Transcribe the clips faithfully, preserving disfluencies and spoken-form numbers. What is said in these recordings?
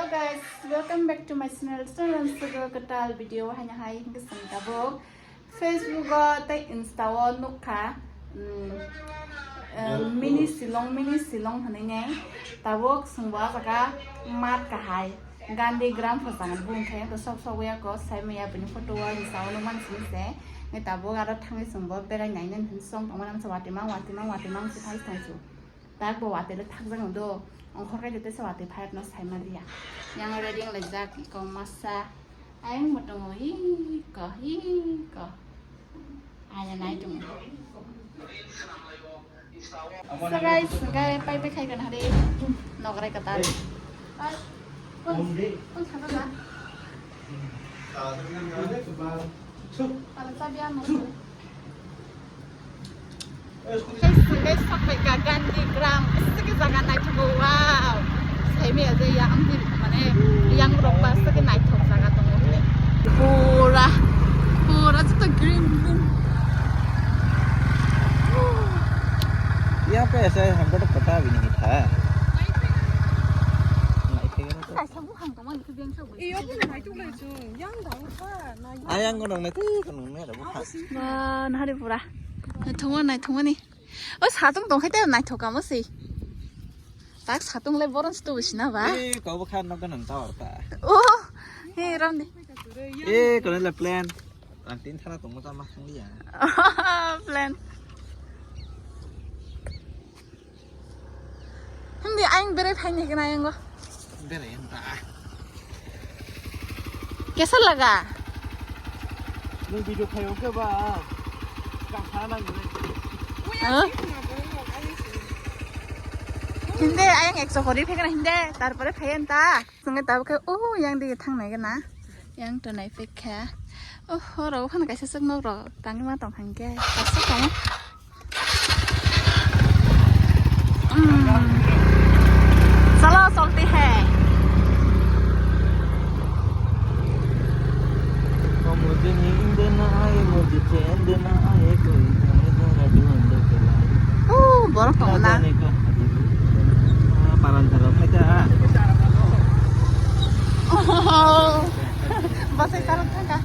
Guys, welcome back to my channel. Channel sugo kwtal video haino hai hingke sing tabuk Facebook o tei Insta o nukha, mm, eh, mini Shillong, mini Shillong hinui nai tabuk singbo ah jaga mat kahai Gandhi Gram phasang bung khe to sok sok ya ko sai maya bini photo o Insta o nukman sing se ngai tabuk aro thangwi singbo berai nai nai hin song tongma nam sa wati mang wati mang wati mang si thai thai su. Tak bo watwi le thakjak no do. Ongkhor kai de tesa watwi phai no sai ma liya. Yang ready wng laijak iko masa. Ayang bo tongo hi ko hi ko. Aya nai tongo. So guys, gai pai pai khai kan hari. Nograi katal. Kun, kun sana ba? Pala sabi ano. Guys, guys, sakbai ka Gandhi Gram, bisi ke jaga naithogo, wow. Saimi aja ya, amdi, mane, yang rok ba, bisi ke naithok jaga tongo. Pura, pura joto green, green. Yang pe asa hampa to kota bini tha. Naithok. Kaisa buphang tongmani khe beng sok bai. Iyo, buphang naituk lai chwng. Yang dang kha, nai. Ayang gonong nai tei gonong nai rabo kha. Ba, nahari pura. Naithokma, naithokmani. O satung tongkhe tei naithok kamo se. Tak satung lai boron sto bisi na ba. Eh, kau bwkha nok ganang ta orta. Oh, he ramdi. Eh, kono la plan. Ang tin thana tongmo ta ma khang liya. Plan. Hindi, ayang berai phaini kena ayang go. Berai yang ta. Kesa laga? Nung video khayo ke ba? Kang sana gure. Huh? Hindi, ayang ekso kori phekna hindi, tarpore phayan ta. Sungke tabuk khe, oh, yang dige thangnai gana. Yang tonai pekha. Oh, horo phano kaisa suk nok rok tangwi ma tong kha hingke. Kaisa tong. Hmm. Chalo, chalti hai. मुझे नींद ना आए, मुझे चैन ना आए, कोई हमें जरा ढूंढ के लाए। Oh, borok tongo na. Paran tharo phaita. Oh. Bwsai tarok thangkha.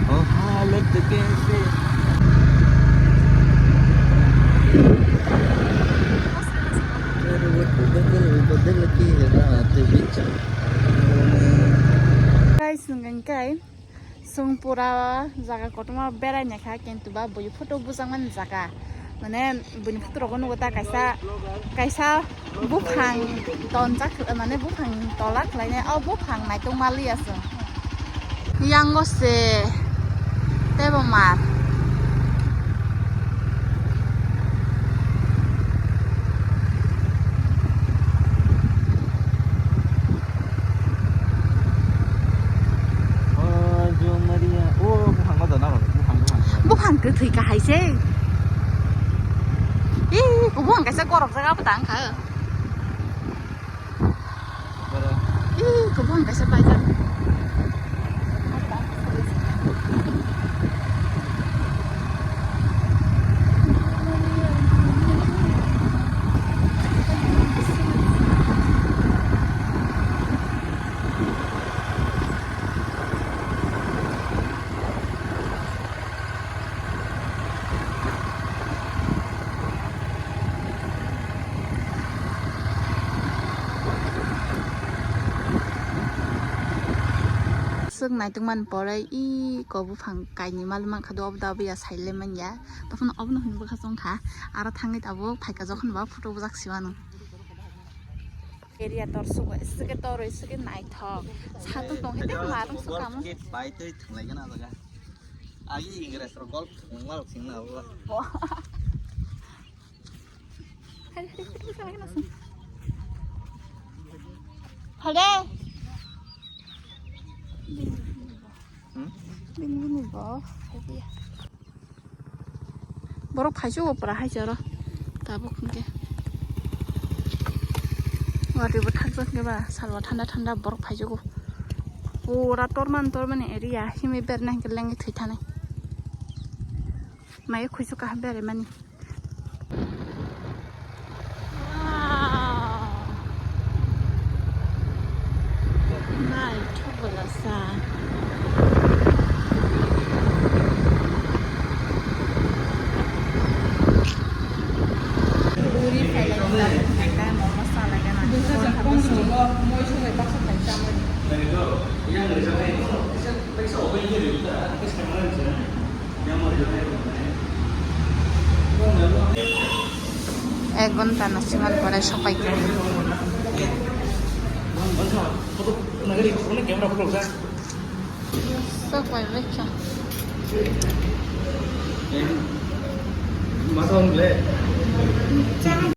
O halat kaise? Badal badal ki raat bichar. Guys, nung kai. Chwng pura jaga kotorma berai naikha, kintu ba bui photo bujakmani jaga, mane buini photo rogo nugo ta kaisa, kaisa buphang tonjak, mane buphang tola khwlainai, o buphang naitokma liya chwng. Yango se tebo mar. Oh, Jumariya. Oh, buphang ma dana, buphang, buphang. Buphang kwthwi kahai se. Ih, buphang kaisa korok jaga bo tang kha. Ih, buphang kaisa paijak. Swk naitokmani pore iko buphang kainwi malwi mankha do, obo da obo ya sailai manya. Tokhono obono hwnwi bwkha chwngkha, aro thangwi tabuk phaikha jokhon ba photo bujak siwano. Area tor sugo, swkhe torwi swkhe naithok. Satung tongkhe tei marung swkamo. Bai tei thwnglaigwna jaga. Agi Ingres rok golf thwngma rok singna abo. Hade. Hmm? Bini, bini bo. Borok phaisu bo pura hai se oro. Tabuk hwnkhe. Watwi bo thakjak khe ba salwa thanda thanda borok phaisu bo. Pura torman tormani area himwi berna hwnkhe lengwi thwi thani. Mai khuisu kaham bere mani. Naithok bwlasa. Puri phailai kha, momo salai kha, nang. Ek ghonta no siman pore sopai kha. Sopai rikha.